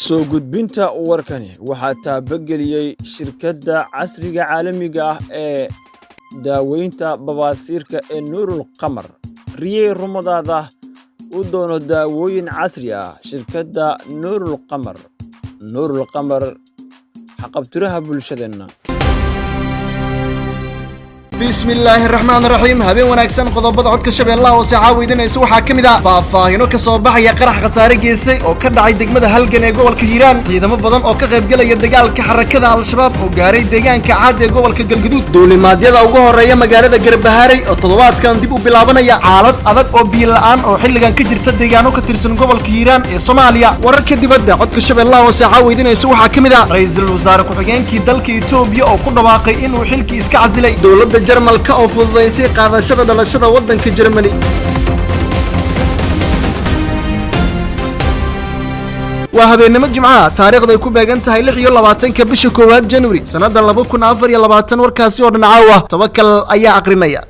Soo gudbinta warkani waxaa taabageliyey shirkadda casriga caalamiga ah ee daaweynta babaasiirka ee Nuurul Qamar. Riyey rumadaada u doono daawooyin casri ah shirkadda Nuurul Qamar. Nuurul Qamar, haqabtiraha bulshadeenna. Bismi illaahi araxmaan raxiim. Habeen wanaagsan. Qodobada Codka Shabeellaha Hoose caawa idinaysa waxaa ka mid ah faahfaahino ka soo baxaya qarax khasaare geysay oo ka dhacay degmada Halgan ee gobolka Hiiraan, ciidamo badan oo ka qaybgelaya dagaalka Xarakada Al-Shabaab oo gaaray deegaanka Caad ee gobolka Galgaduud, duulimaadyada ugu horeeya magaalada Garbahaarey oo toddobaadkan dib u bilaabanaya, xaalad adag oo biyo la'aan oo xilligan ka jirta deegaano ka tirsan gobolka Hiiraan ee Soomaaliya. Wararka dibadda Codka Shabeellaha Hoose caawa idinaysa waxaa ka mid ah ra-iisul wasaare ku-xigeenkii dalka Etoobiya oo ku dhawaaqay inuu xilkii iska casilay, dowladda Jarmalka oo fududaysay qaadashada dhalashada waddanka Jermani. Waa habeennimo Jimcaha, taariikhday ku beegan tahay 26-ka bisha 1aad Januari, sannadda 2024. Warkaasi oo dhan caawa Tabakal ayaa aqrinaya.